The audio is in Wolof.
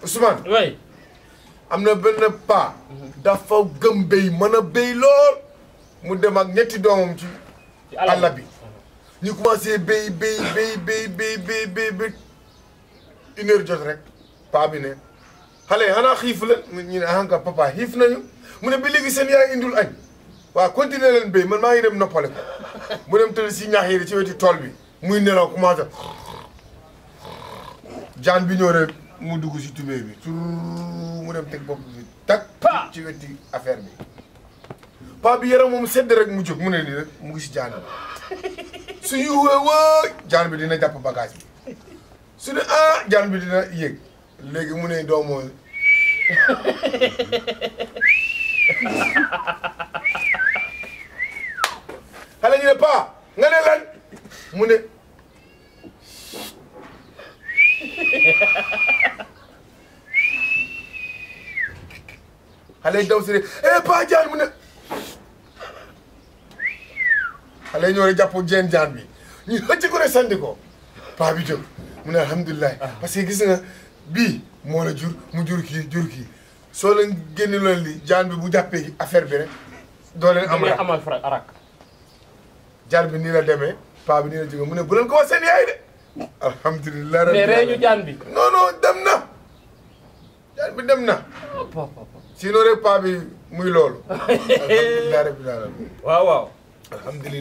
Ousmane. oui. am na benn paa. dafa gëm béy mën a béy lool. mu dem ak ñetti doomam ci àll bi. ñu commencé béy une heure jot rek. paa bi ne xale yi xanaa xiif la ñu ne ah papa xiif nañu mu ne ba léegi seen yaay indul añ. waaw continuer leen béy man maa ngi dem noppale ko mu dem tëdd si ñax yi ci wetu tool bi muy nelaw commencé jaan bi ñëw rek mu dugg si tubéy bi tur mu dem teg bopp bi tak ci wetu affaire bi paa bi yaram moom sedd rek mu jóg mu ne nii rek mu ngi si jaan bi su yuwee woo jaan bi dina jàpp bagage bi su ne jaan bi dina yéeg léegi mu ne doomoo xale ñu ne paa nga ne lan mu ne xale yi daw si ne paa jaan mu ne xale yi ñoo rek jàpp jaan bi ñu xëcc ko rek sandi ko paa bi jóg mu ne alhamdulilah parce que gis nga bii moo la jur mu jur kii soo leen génne loon li jaan bi bu jàppee affaire bi rek doo leen amal arak jaan bi nii la demee paa bi nii la jógee mu ne bu leen ko wax seen yaay de alhamdulilah mais reeñu jaan bi non dem na jaan bi dem na sinon rek paa bi muy loolu alhamdulilah rabbil alamin waaw alhamdulilah